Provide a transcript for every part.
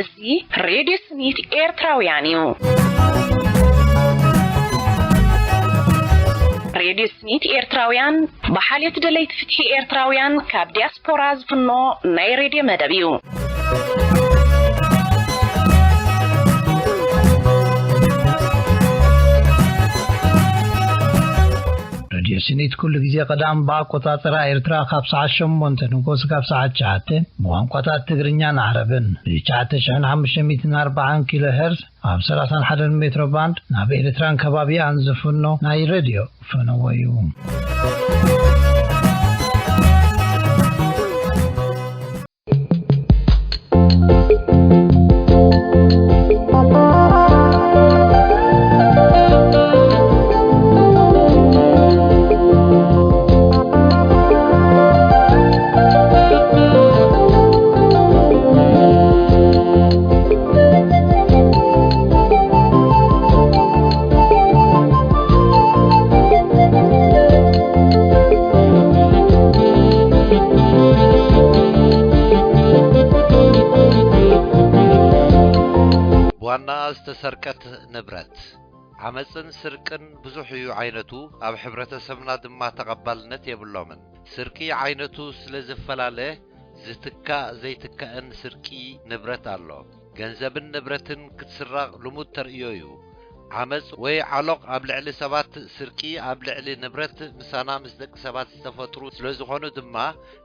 እዚ ሬድዮ ስኒት ኤርትራውያን እዩ። ሬድዮ ስኒት ኤርትራውያን ብሓልዮት ደለይቲ ፍትሒ ኤርትራውያን ካብ ዲያስፖራ ዝፍኖ ናይ ሬድዮ መደብ እዩ። ሬድዮ ስኒት ኩሉ ግዜ ቀዳም ብኣቆጻጽራ ኤርትራ ካብ ሰዓት ሸሞንተ ንጎስ ካብ ሰዓት ትሽዓተ ብቋንቋታት ትግርኛን ዓረብን ብትሽዓተ ሽሕን ሓሙሽተ ሚእትን ኣርባዓን ኪሎ ሄርዝ ኣብ ሰላሳን ሓደን ሜትሮ ባንድ ናብ ኤርትራን ከባቢኣን ዝፍኖ ናይ ሬድዮ ፈነወ እዩ። ብዋና ዝተሰርቀት ንብረት። ዓመጽን ስርቅን ብዙሕ እዩ ዓይነቱ፣ ኣብ ሕብረተሰብና ድማ ተቐባልነት የብሎምን። ስርቂ ዓይነቱ ስለ ዝፈላለ፣ ዝትካእ ዘይትካእን ስርቂ ንብረት ኣሎ። ገንዘብን ንብረትን ክትስረቕ ልሙድ ተርእዮ እዩ። ዓመጽ ወይ ዓሎቕ ኣብ ልዕሊ ሰባት፣ ስርቂ ኣብ ልዕሊ ንብረት ምሳና ምስ ደቂ ሰባት ዝተፈጥሩ ስለ ዝኾኑ ድማ፣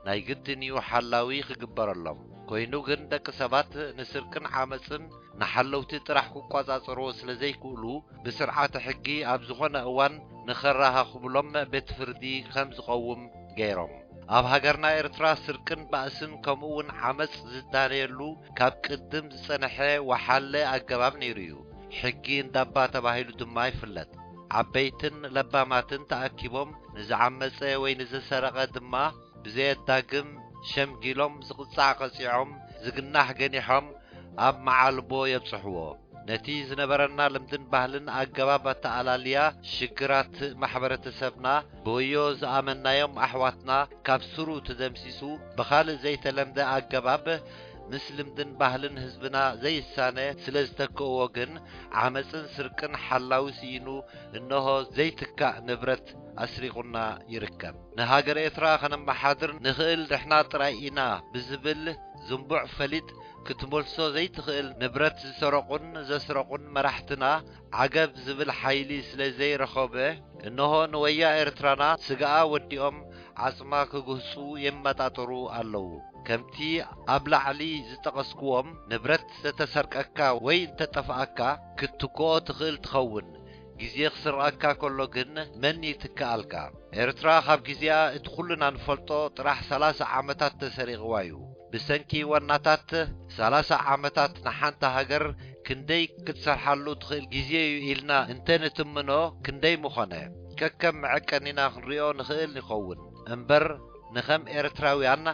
ናይ ግድን እዩ ሓላዊ ክግበረሎም። ኮይኑ ግን ደቂ ሰባት ንስርቅን ዓመጽን ንሓለውቲ ጥራሕ ክቆጻጸርዎ ስለ ዘይክእሉ፣ ብስርዓተ ሕጊ ኣብ ዝኾነ እዋን ንኸረኻኽብሎም ቤት ፍርዲ ከም ዝቐውም ገይሮም። ኣብ ሃገርና ኤርትራ ስርቅን ባእስን ከምኡ እውን ዓመጽ ዝዳነየሉ ካብ ቅድም ዝጸንሐ ወሓለ ኣገባብ ነይሩ እዩ። ሕጊ እንዳባ ተባሂሉ ድማ ይፍለጥ። ዓበይትን ለባማትን ተኣኪቦም ንዝዓመጸ ወይ ንዝሰረቐ ድማ ብዘየዳግም ሸምጊሎም ዝቕጻዕ ቀጺዖም፣ ዝግናሕ ገኒሖም ኣብ መዓልቦ የብጽሕዎ። ነቲ ዝነበረና ልምድን ባህልን ኣገባብ ኣተኣላልያ ሽግራት ማሕበረተሰብና ብወዮ ዝኣመናዮም ኣሕዋትና ካብ ስሩ ተደምሲሱ፣ ብኻልእ ዘይተለምደ ኣገባብ ምስ ልምድን ባህልን ህዝብና ዘይሳነ ስለ ዝተክእዎ ግን ዓመጽን ስርቅን ሓላዊ ስኢኑ እንሆ ዘይትካእ ንብረት ኣስሪቑና ይርከብ። ንሃገር ኤርትራ ከነመሓድር ንኽእል ንሕና ጥራይ ኢና ብዝብል ዝንቡዕ ፈሊጥ ክትመልሶ ዘይትኽእል ንብረት ዝሰረቑን ዘስረቑን መራሕትና ዓገብ ዝብል ሓይሊ ስለ ዘይረኸበ፣ እንሆ ንወያ ኤርትራና ስጋኣ ወዲኦም ዓጽማ ክግህጹ የመጣጥሩ ኣለዉ። ከምቲ ኣብ ላዕሊ ዝጠቐስክዎም ንብረት ዝተሰርቀካ ወይ እንተጠፍኣካ ክትትክኦ ትኽእል ትኸውን። ግዜ ክስርቐካ ከሎ ግን መን ይትክኣልካ? ኤርትራ ካብ ግዜኣ እቲ ኩልና ንፈልጦ ጥራሕ ሰላሳ ዓመታት ተሰሪቕዋ እዩ። ብሰንኪ ዋናታት ሰላሳ ዓመታት ንሓንቲ ሃገር ክንደይ ክትሰርሓሉ ትኽእል ግዜ እዩ ኢልና እንተ ንትምኖ ክንደይ ምኾነ። ከከም መዐቀኒና ክንሪኦ ንኽእል ይኸውን እምበር፣ ንኸም ኤርትራውያን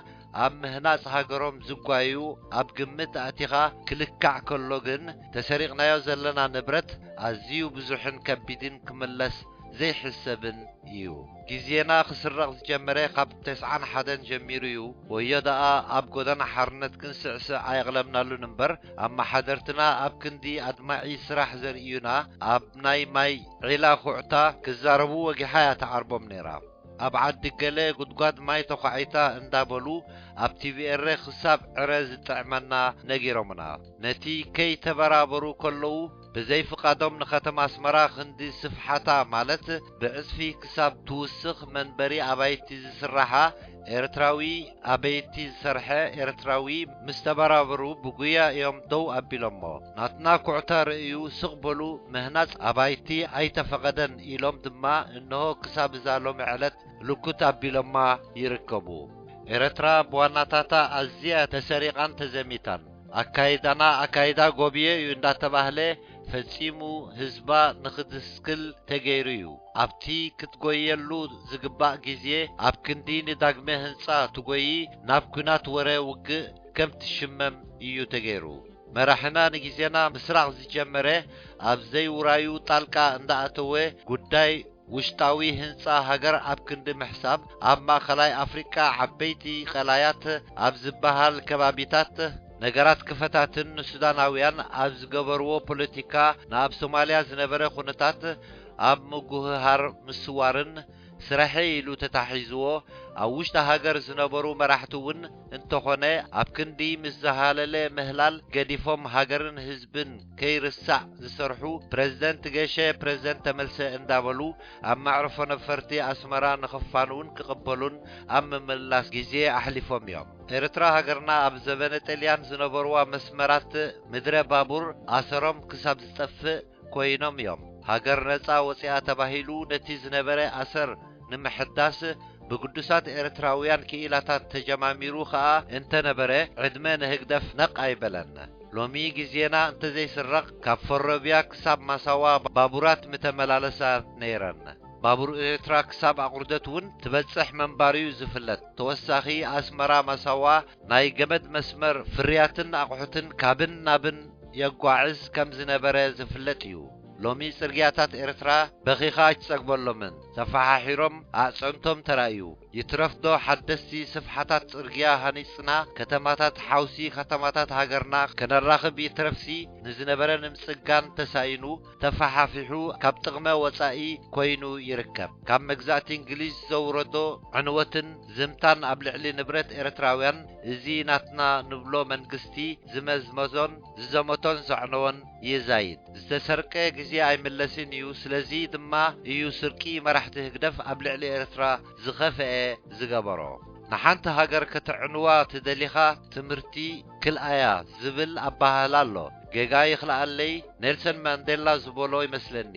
ኣብ ምህናጽ ሃገሮም ዝጓዩ ኣብ ግምት ኣእቲኻ ክልካዕ ከሎ ግን፣ ተሰሪቕናዮ ዘለና ንብረት ኣዝዩ ብዙሕን ከቢድን ክምለስ ዘይሕሰብን እዩ። ግዜና ክስረቕ ዝጀመረ ካብ ተስዓን ሓደን ጀሚሩ እዩ። ወዮ ደኣ ኣብ ጎደና ሓርነት ክንስዕስዕ ኣየቕለምናሉን እምበር፣ ኣመሓደርትና ኣብ ክንዲ ኣድማዒ ስራሕ ዘርእዩና፣ ኣብ ናይ ማይ ዒላ ኩዕታ ክዛረቡ ወጊሓ እያ ትዓርቦም ነይራ። ኣብ ዓዲ ገለ ጉድጓድ ማይ ተዃዒታ እንዳበሉ ኣብ ቲቪ ኤረ ክሳብ ዕረ ዝጥዕመና ነጊሮምና። ነቲ ከይተበራበሩ ከለዉ ብዘይ ፍቓዶም ንከተማ ኣስመራ ክንዲ ስፍሓታ ማለት ብዕጽፊ ክሳብ ትውስኽ መንበሪ ኣባይቲ ዝስራሓ ኤርትራዊ ኣበይቲ ዝሰርሐ ኤርትራዊ ምስ ተበራበሩ ብጉያ እዮም ደው ኣቢሎሞ። ናትና ኩዕታ ርእዩ ስቕ በሉ ምህናጽ ኣባይቲ ኣይተፈቐደን ኢሎም ድማ እንሆ ክሳብ እዛ ሎሚ ዕለት ልኩት ኣቢሎማ ይርከቡ። ኤረትራ ብዋናታታ ኣዝያ ተሰሪቓን ተዘሚታን። ኣካይዳና ኣካይዳ ጎብየ እዩ እንዳተባህለ ፈጺሙ ህዝባ ንኽድስክል ተገይሩ እዩ። ኣብቲ ክትጎየሉ ዝግባእ ግዜ ኣብ ክንዲ ንዳግመ ህንጻ ትጎዪ ናብ ኲናት ወረ ውግእ ከም ትሽመም እዩ ተገይሩ። መራሕና ንግዜና ምስራቕ ዝጀመረ ኣብ ዘይውራዩ ጣልቃ እንዳኣተወ ጉዳይ ውሽጣዊ ህንጻ ሃገር ኣብ ክንዲ ምሕሳብ፣ ኣብ ማእከላይ ኣፍሪቃ ዓበይቲ ቀላያት ኣብ ዝበሃል ከባቢታት ነገራት ክፈታትን ንሱዳናውያን ኣብ ዝገበርዎ ፖለቲካ ንኣብ ሶማልያ ዝነበረ ኩነታት ኣብ ምጉህሃር ምስዋርን ስራሐይ ኢሉ ተታሒዝዎ ኣብ ውሽጢ ሃገር ዝነበሩ መራሕቲ እውን እንተኾነ ኣብ ክንዲ ምስ ዝሃለለ ምህላል ገዲፎም ሃገርን ህዝብን ከይርሳዕ ዝሰርሑ ፕረዚደንት ገሸ ፕረዚደንት ተመልሰ እንዳበሉ ኣብ መዕርፎ ነፈርቲ ኣስመራ ንኽፋንውን ክቕበሉን ኣብ ምምላስ ግዜ ኣሕሊፎም እዮም። ኤርትራ ሃገርና ኣብ ዘበነ ጥልያን ዝነበርዋ መስመራት ምድረ ባቡር ኣሰሮም ክሳብ ዝጠፍእ ኮይኖም እዮም። ሃገር ነጻ ወጺኣ ተባሂሉ ነቲ ዝነበረ ኣሰር ንምሕዳስ ብግዱሳት ኤርትራውያን ክኢላታት ተጀማሚሩ ከኣ እንተነበረ ዕድመ ንህግደፍ ነቕ ኣይበለን። ሎሚ ግዜና እንተዘይስረቕ ካብ ፈሮቢያ ክሳብ ማሳዋ ባቡራት ምተመላለሳ ነይረን። ባቡር ኤርትራ ክሳብ ኣቑርደት እውን ትበጽሕ መንባሪዩ ዝፍለጥ። ተወሳኺ ኣስመራ ማሳዋ ናይ ገመድ መስመር ፍርያትን ኣቑሑትን ካብን ናብን የጓዕዝ ከም ዝነበረ ዝፍለጥ እዩ። ሎሚ ጽርግያታት ኤርትራ በኺኻ ኣይትጸግበሎምን። ተፈሓሒሮም ኣዕጽምቶም ተራእዩ። ይትረፍዶ ሓደስቲ ስፍሓታት ጽርግያ ሃኒጽና ከተማታት ሓውሲ ከተማታት ሃገርና ከነራኽብ ይትረፍሲ ንዝነበረ ንምጽጋን ተሳኢኑ ተፈሓፊሑ ካብ ጥቕመ ወጻኢ ኮይኑ ይርከብ። ካብ መግዛእቲ እንግሊዝ ዘውረዶ ዕንወትን ዝምታን ኣብ ልዕሊ ንብረት ኤርትራውያን እዚ ናትና ንብሎ መንግስቲ ዝመዝመዞን ዝዘመቶን ዘዕነዎን ይዛይድ። ዝተሰርቀ ግዜ ኣይምለስን እዩ። ስለዚ ድማ እዩ ስርቂ መራሕቲ ህግደፍ ኣብ ልዕሊ ኤርትራ ዝኸፍአ ዝገበሮ። ንሓንቲ ሃገር ከተዕንዋ ትደሊኻ ትምህርቲ ክልኣያ ዝብል ኣባህላ ኣሎ። ጌጋ ይኽልኣለይ፣ ኔልሰን ማንዴላ ዝበሎ ይመስለኒ።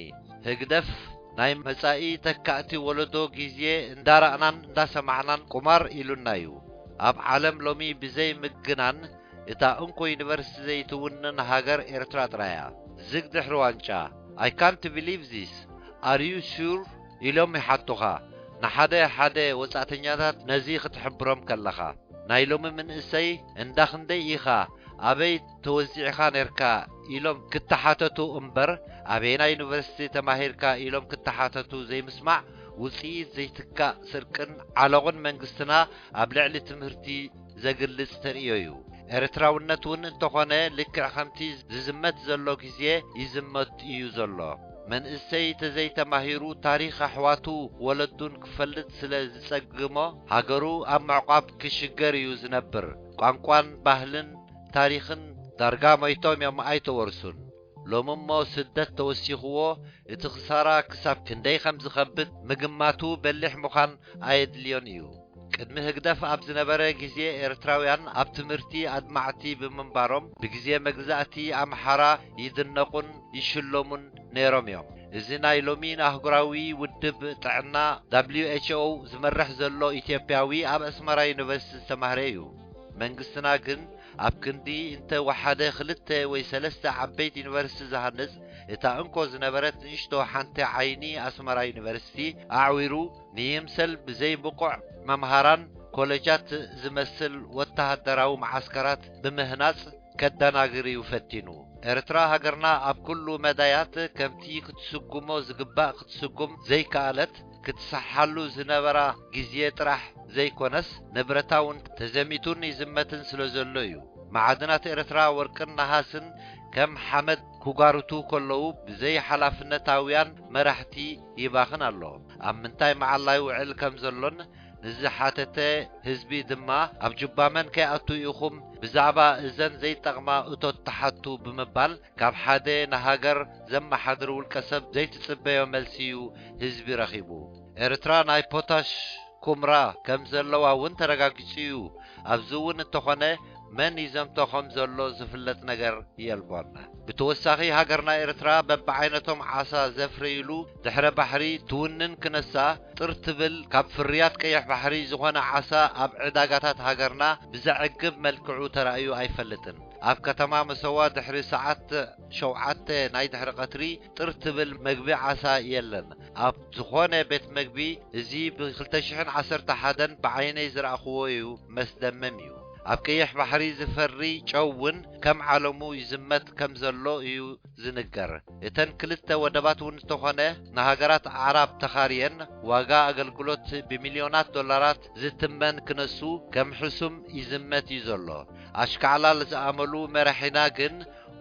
ህግደፍ ናይ መጻኢ ተካእቲ ወለዶ ግዜ እንዳረኣናን እንዳሰማዕናን ቁማር ኢሉና እዩ። ኣብ ዓለም ሎሚ ብዘይ ምግናን እታ እንኮ ዩኒቨርሲቲ ዘይትውንን ሃገር ኤርትራ ጥራያ። ዝግ ድሕሪ ዋንጫ። I can't believe this. Are you sure? ኢሎም ይሓቱኻ። ንሓደ ሓደ ወጻእተኛታት ነዚ ክትሕብሮም ከለኻ። ናይ ሎሚ መንእሰይ እንዳ ክንደይ ኢኻ? ኣበይ ተወዚዕኻ ኔርካ? ኢሎም ክተሓተቱ እምበር ኣበየናይ ዩኒቨርሲቲ ተማሂርካ? ኢሎም ክተሓተቱ ዘይምስማዕ ውጽኢት ዘይትካእ ስርቅን ዓሎቕን መንግስትና ኣብ ልዕሊ ትምህርቲ ዘግልጽ ተርእዮ እዩ። ኤርትራውነት እውን እንተኾነ ልክዕ ከምቲ ዝዝመት ዘሎ ግዜ ይዝመት እዩ ዘሎ። መንእሰይ ተዘይተማሂሩ ታሪኽ ኣሕዋቱ ወለዱን ክፈልጥ ስለ ዝጸግሞ ሃገሩ ኣብ ምዕቋብ ክሽገር እዩ ዝነብር። ቋንቋን ባህልን ታሪኽን ዳርጋ ሞይቶም እዮም ኣይተወርሱን። ሎሚ እሞ ስደት ተወሲኽዎ እቲ ክሳራ ክሳብ ክንደይ ከም ዝኸብድ ምግማቱ በሊሕ ምዃን ኣየድልዮን እዩ። ቅድሚ ህግደፍ ኣብ ዝነበረ ግዜ ኤርትራውያን ኣብ ትምህርቲ ኣድማዕቲ ብምንባሮም ብግዜ መግዛእቲ ኣምሓራ ይድነቑን ይሽለሙን ነይሮም እዮም። እዚ ናይ ሎሚ ንኣህጉራዊ ውድብ ጥዕና ደብሊው ኤች ኦ ዝመርሕ ዘሎ ኢትዮጵያዊ ኣብ ኣስመራ ዩኒቨርሲቲ ዝተማህረ እዩ። መንግስትና ግን ኣብ ክንዲ እንተ ወሓደ ክልተ ወይ ሰለስተ ዓበይቲ ዩኒቨርሲቲ ዝሃንጽ እታ እንኮ ዝነበረት ንእሽቶ ሓንቲ ዓይኒ ኣስመራ ዩኒቨርሲቲ ኣዕዊሩ ንይምሰል ብዘይ ብቑዕ መምሃራን ኮለጃት ዝመስል ወተሃደራዊ መዓስከራት ብምህናጽ ከደናግር እዩ ፈቲኑ። ኤርትራ ሃገርና ኣብ ኩሉ መዳያት ከምቲ ክትስጉሞ ዝግባእ ክትስጉም ዘይከኣለት ክትሰሓሉ ዝነበራ ግዜ ጥራሕ ዘይኮነስ ንብረታ እውን ተዘሚቱን ይዝመትን ስለ ዘሎ እዩ። ማዕድናት ኤርትራ ወርቅን ነሃስን ከም ሓመድ ኩጋርቱ ከለዉ ብዘይ ሓላፍነታውያን መራሕቲ ይባኽን ኣሎ። ኣብ ምንታይ መዓላ ይውዕል ከም ዘሎን ንዝሓተተ ህዝቢ ድማ ኣብ ጁባመን ከይኣቱ ኢኹም ብዛዕባ እዘን ዘይጠቕማ እቶት ትሓቱ ብምባል ካብ ሓደ ንሃገር ዘመሓድር ውልቀ ሰብ ዘይትጽበዮ መልሲ እዩ ህዝቢ ረኺቡ። ኤርትራ ናይ ፖታሽ ኩምራ ከም ዘለዋ እውን ተረጋጊጹ እዩ። ኣብዚ እውን እንተኾነ መን ይዘምቶ ከም ዘሎ ዝፍለጥ ነገር የልቦን። ብተወሳኺ ሃገርና ኤርትራ በብዓይነቶም ዓሳ ዘፍርይሉ ድሕረ ባሕሪ ትውንን ክነሳ ጥር ትብል ካብ ፍርያት ቀይሕ ባሕሪ ዝኾነ ዓሳ ኣብ ዕዳጋታት ሃገርና ብዘዕግብ መልክዑ ተራእዩ ኣይፈልጥን። ኣብ ከተማ መሰዋ ድሕሪ ሰዓት ሸውዓተ ናይ ድሕሪ ቀትሪ ጥር ትብል መግቢ ዓሳ የለን። ኣብ ዝኾነ ቤት መግቢ እዚ ብ ክልተ ሽሕን ዓሰርተ ሓደን ብዓይነይ ዝረኣኽዎ እዩ፣ መስደምም እዩ። ኣብ ቀይሕ ባሕሪ ዝፈሪ ጨው እውን ከም ዓለሙ ይዝመት ከም ዘሎ እዩ ዝንገር። እተን ክልተ ወደባት እውን እንተኾነ ንሃገራት ኣዕራብ ተኻርየን ዋጋ ኣገልግሎት ብሚልዮናት ዶላራት ዝትመን ክነሱ ከም ሕሱም ይዝመት እዩ ዘሎ። ኣሽካዕላል ዝኣመሉ መራሒና ግን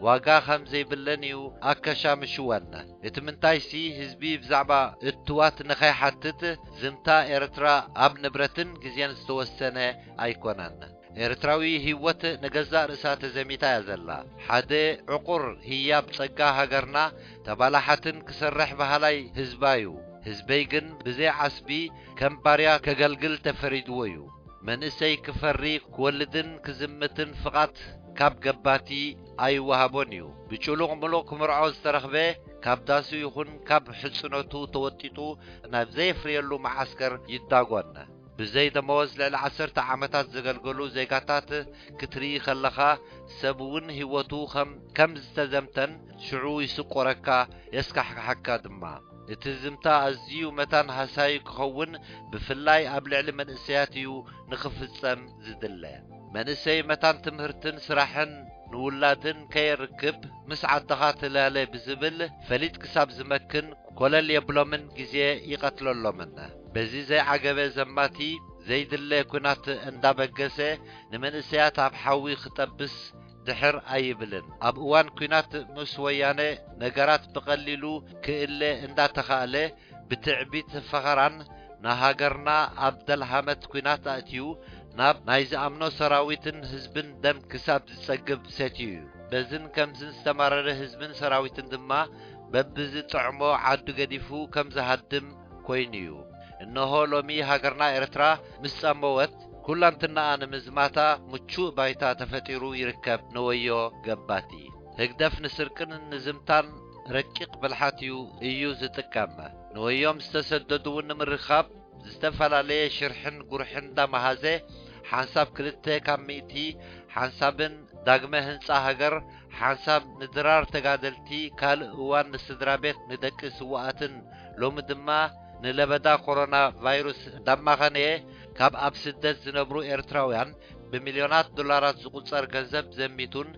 ዋጋ ከም ዘይብለን እዩ ኣከሻምሽወን። እቲ ምንታይሲ ህዝቢ ብዛዕባ እትዋት ንኸይሓትት ዝምታ ኤርትራ ኣብ ንብረትን ግዜን ዝተወሰነ ኣይኮነን። ኤርትራዊ ህይወት ንገዛእ ርእሳ ተዘሚታ እያ ዘላ። ሓደ ዕቑር ህያብ ጸጋ ሃገርና ተባላሓትን ክሰርሕ በሃላይ ህዝባ እዩ። ህዝበይ ግን ብዘይ ዓስቢ ከም ባርያ ከገልግል ተፈሪድዎ እዩ። መንእሰይ ክፈሪ ክወልድን ክዝምትን ፍቓድ ካብ ገባቲ ኣይወሃቦን እዩ። ብጭሉቕ ምሉቕ ክምርዖ ዝተረኽበ ካብ ዳሱ ይኹን ካብ ሕጽኖቱ ተወጢጡ ናብ ዘየፍርየሉ መዓስከር ይዳጎን። ብዘይ ደመወዝ ልዕሊ ዓሰርተ ዓመታት ዘገልገሉ ዜጋታት ክትርኢ ከለኻ ሰብ እውን ህይወቱ ከም ከም ዝተዘምተን ሽዑ ይስቆረካ የስካሕክሓካ ድማ። እቲ ዝምታ ኣዝዩ መታን ሃሳዩ ክኸውን ብፍላይ ኣብ ልዕሊ መንእሰያት እዩ ንኽፍጸም ዝድለ። መንእሰይ መታን ትምህርትን ስራሕን ንውላድን ከየርክብ ምስ ዓድኻ ትላለ ብዝብል ፈሊጥ ክሳብ ዝመክን ኮለል የብሎምን ግዜ ይቐትለሎምን። በዚ ዘይዓገበ ዘማቲ ዘይድለ ኲናት እንዳበገሰ ንመንእሰያት ኣብ ሓዊ ክጠብስ ድሕር ኣይብልን። ኣብ እዋን ኲናት ምስ ወያነ ነገራት ብቐሊሉ ክእለ እንዳተኻእለ ብትዕቢት ፈኸራን ንሃገርና ኣብ ደልሃመት ኲናት ኣእትዩ ናብ ናይ ዝኣምኖ ሰራዊትን ህዝብን ደም ክሳብ ዝጸግብ ሰትዩ እዩ። በዝን ከምዝን ዝተማረረ ህዝብን ሰራዊትን ድማ በብዝጥዕሞ ዓዱ ገዲፉ ከም ዝሃድም ኮይኑ እዩ። እነሆ ሎሚ ሃገርና ኤርትራ ምስ ጸመወት ኩላንትናኣ ንምዝማታ ምቹእ ባይታ ተፈጢሩ ይርከብ። ንወዮ ገባቲ ህግደፍ ንስርቅን ንዝምታን ረቂቕ ብልሓት እዩ እዩ ዝጥቀም። ንወዮም ዝተሰደዱ እውን ንምርኻብ ዝተፈላለየ ሽርሕን ጉርሕን እንዳመሃዘ ሓንሳብ ክልተ ካብ ሚእቲ ሓንሳብን ዳግመ ህንጻ ሃገር ሓንሳብ ንድራር ተጋደልቲ ካልእ እዋን ንስድራ ቤት ንደቂ ስውኣትን ሎሚ ድማ ንለበዳ ኮሮና ቫይሩስ እንዳማኸነየ ካብ ኣብ ስደት ዝነብሩ ኤርትራውያን ብሚልዮናት ዶላራት ዝቑጸር ገንዘብ ዘሚቱን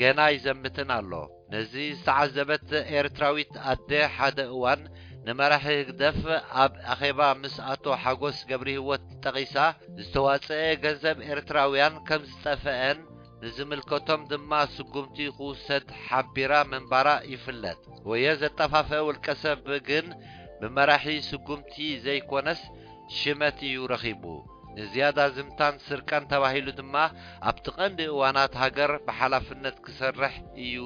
ገና ይዘምትን ኣሎ። ነዚ ዝተዓዘበት ኤርትራዊት ኣደ ሓደ እዋን ንመራሒ ህግደፍ ኣብ ኣኼባ ምስ ኣቶ ሓጎስ ገብረሂወት ጠቒሳ ዝተዋጽአ ገንዘብ ኤርትራውያን ከም ዝጠፈአን ንዝምልከቶም ድማ ስጉምቲ ክውሰድ ሓቢራ ምንባራ ይፍለጥ። ወዮ ዘጠፋፍአ ውልቀ ሰብ ግን ብመራሒ ስጉምቲ ዘይኮነስ ሽመት እዩ ረኺቡ። ንዝያዳ ዝምታን ስርቀን ተባሂሉ ድማ ኣብቲ ቀንዲ እዋናት ሃገር ብሓላፍነት ክሰርሕ እዩ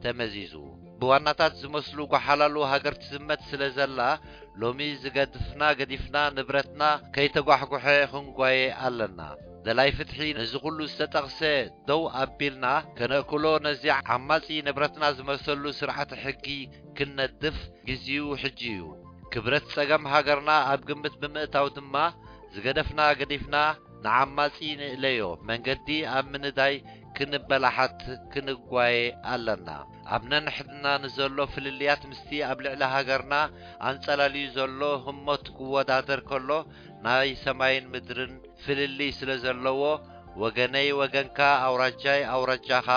ተመዚዙ። ብዋናታት ዝመስሉ ጓሓላሉ ሃገር ትዝመት ስለ ዘላ ሎሚ ዝገድፍና ገዲፍና ንብረትና ከይተጓሕጉሐ ክንጓየ ኣለና። ደላይ ፍትሒ ነዚ ኩሉ ዝተጠቕሰ ደው ኣቢልና ከነእክሎ ነዚ ዓማጺ ንብረትና ዝመሰሉ ስርዓተ ሕጊ ክንነድፍ ግዜኡ ሕጂ እዩ። ክብረት ጸገም ሃገርና ኣብ ግምት ብምእታው ድማ ዝገደፍና ገዲፍና ንዓማጺ ንእለዮ፣ መንገዲ ኣብ ምንዳይ ክንበላሓት ክንጓየ ኣለና። ኣብ ነንሕድና ንዘሎ ፍልልያት ምስቲ ኣብ ልዕሊ ሃገርና ኣንጸላልዩ ዘሎ ህሞት ክወዳደር ከሎ ናይ ሰማይን ምድርን ፍልልይ ስለ ዘለዎ፣ ወገነይ ወገንካ፣ ኣውራጃይ ኣውራጃኻ፣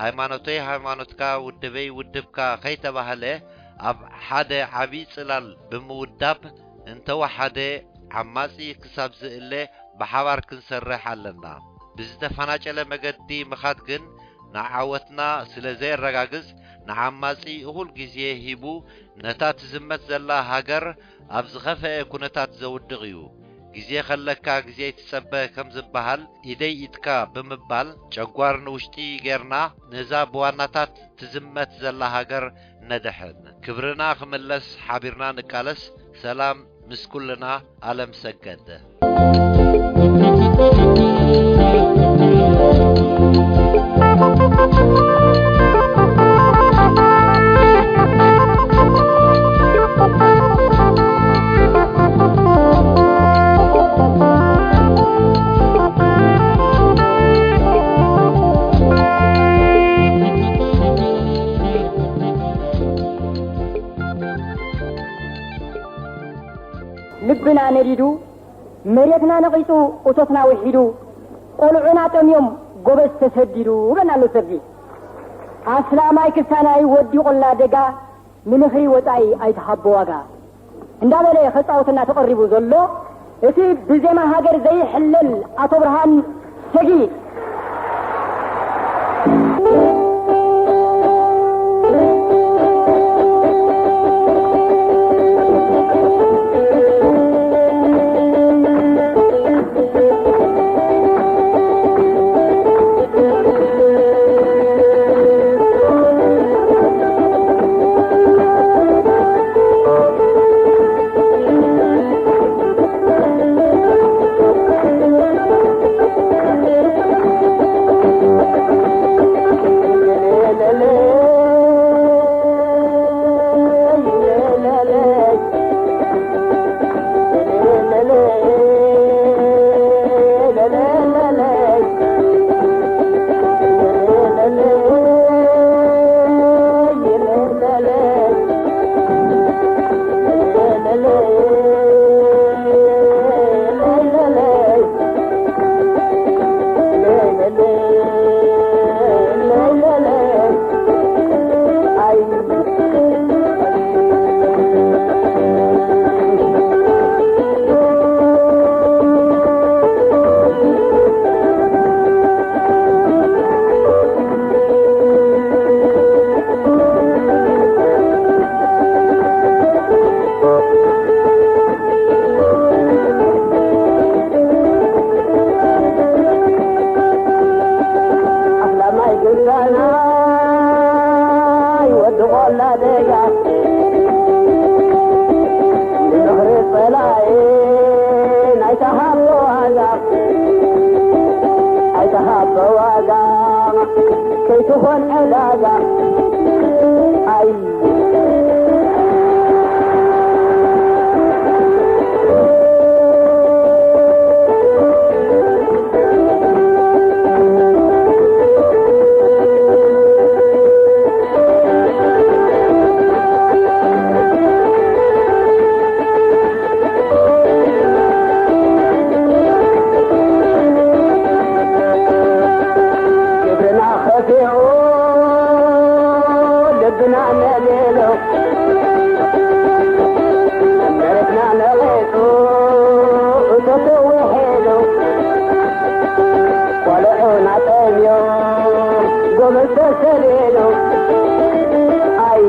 ሃይማኖተይ ሃይማኖትካ፣ ውድበይ ውድብካ ከይተባህለ ኣብ ሓደ ዓቢ ጽላል ብምውዳብ እንተወሓደ ዓማጺ ክሳብ ዝእለ ብሓባር ክንሰርሕ ኣለና። ብዝተፈናጨለ መገዲ ምኻድ ግን ንዓወትና ስለ ዘየረጋግጽ ንዓማጺ እኹል ግዜ ሂቡ ነታ ትዝመት ዘላ ሃገር ኣብ ዝኸፈአ ኩነታት ዘውድቕ እዩ። ግዜ ከለካ ግዜ ይትጸበ ከም ዝበሃል ኢደይ ኢድካ ብምባል ጨጓር ንውሽጢ ጌርና ነዛ ብዋናታት ትዝመት ዘላ ሃገር ነድሕን። ክብርና ክምለስ ሓቢርና ንቃለስ። ሰላም ምስ ኩልና። ኣለም ሰገድ። ልብና ነዲዱ፣ መሬትና ነቒጹ፣ እቶትና ውሒዱ፣ ቆልዑና ጠምዮም ጎበዝ ተሰዲዱ በና ኣሎ ሰብዚ። ኣስላማይ ክስታናይ ወዲ ቆላ ደጋ ንምኽሪ ወጻኢ ኣይትሃቦ ዋጋ እንዳበለ ከጻወተና ተቐሪቡ ዘሎ እቲ ብዜማ ሃገር ዘይሕለል ኣቶ ብርሃን ሰጊድ። ኣስላማይ ግዛና ይወዲ ቆላ ደጋ ንምኽሪ ጸላኢ ናይ ተሃቦ ዋጋ፣ ኣይተሃቦ ዋጋ ከይትኾን ዕዳጋ። ኣይ ግብርና ኸፊዑ ልብና ነሊሉ፣ መሬትና ነቒጹ እቶቱ ውሒዱ፣ ቆልዑና ጠምዮም ጎበዝ ተሰሊሉ። ኣይ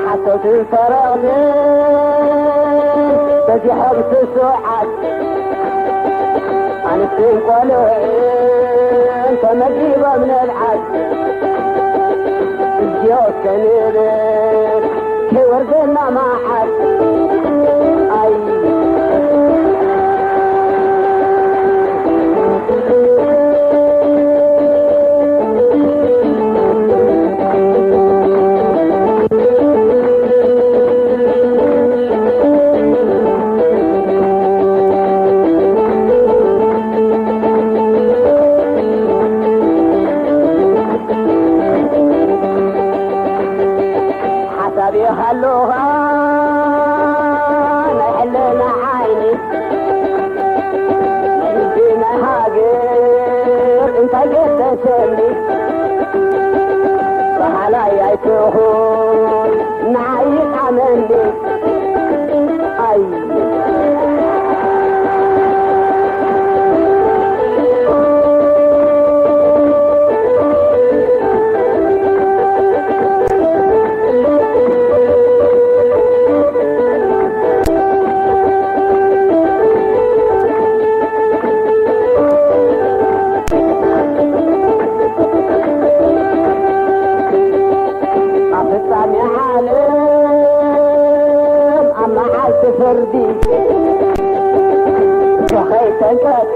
ሓሰውትን ሰረቕትን በዚሖም ስሱዓት፣ ኣንስትን ቆልዑን ተመዲቦም ንብዓት። እዝዮ እስከ ንብል ከይወርደና መዓት። ኣይ ሓሳብ ይሃሉኻ ናይ ሕልና ዓይኒ፣ ናይ ህዝቢ ናይ ሃገር እንታይ ገደሰኒ? በሃላይ ኣይትኹን ንዓይ ይጥዓመኒ። ኣይ ኣብ ፍጻሜ ዓለም ኣብ መዓልቲ ፍርዲ ከኸይተንቀጥቅጥ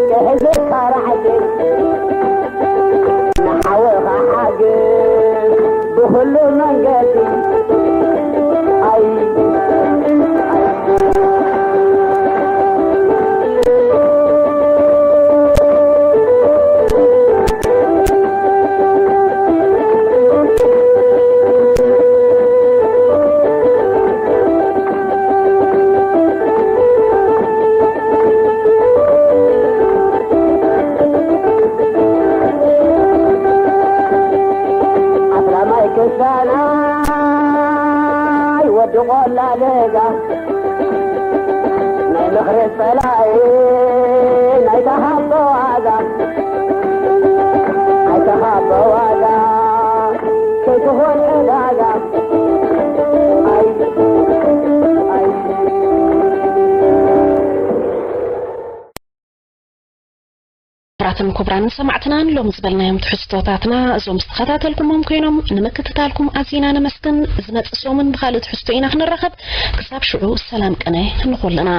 ክሕዝካ ራዕዲ ንሓወኻ ሓግዝ ኩሉ መንገዲ ኣይ ኣስላማይ ክስታናይ ወዲ ቆላ ደጋ ናይ ምኽሪ ጸላኢ ናይ ተሃቦ ዋጋ ናይ ተሃቦ ዋጋ ከይትኾን ዕዳጋ ኣይ ኣይ ክቡራትን ክቡራንን ሰማዕትና ንሎም ዝበልናዮም ትሕዝቶታትና እዞም ዝተኸታተልኩሞም ኮይኖም ንምክትታልኩም ኣዚና ነመስግን። ዝመጽእ ሰሙን ብኻልእ ትሕዝቶ ኢና ክንራኸብ። ክሳብ ሽዑ ሰላም ቅነ ንኹልና።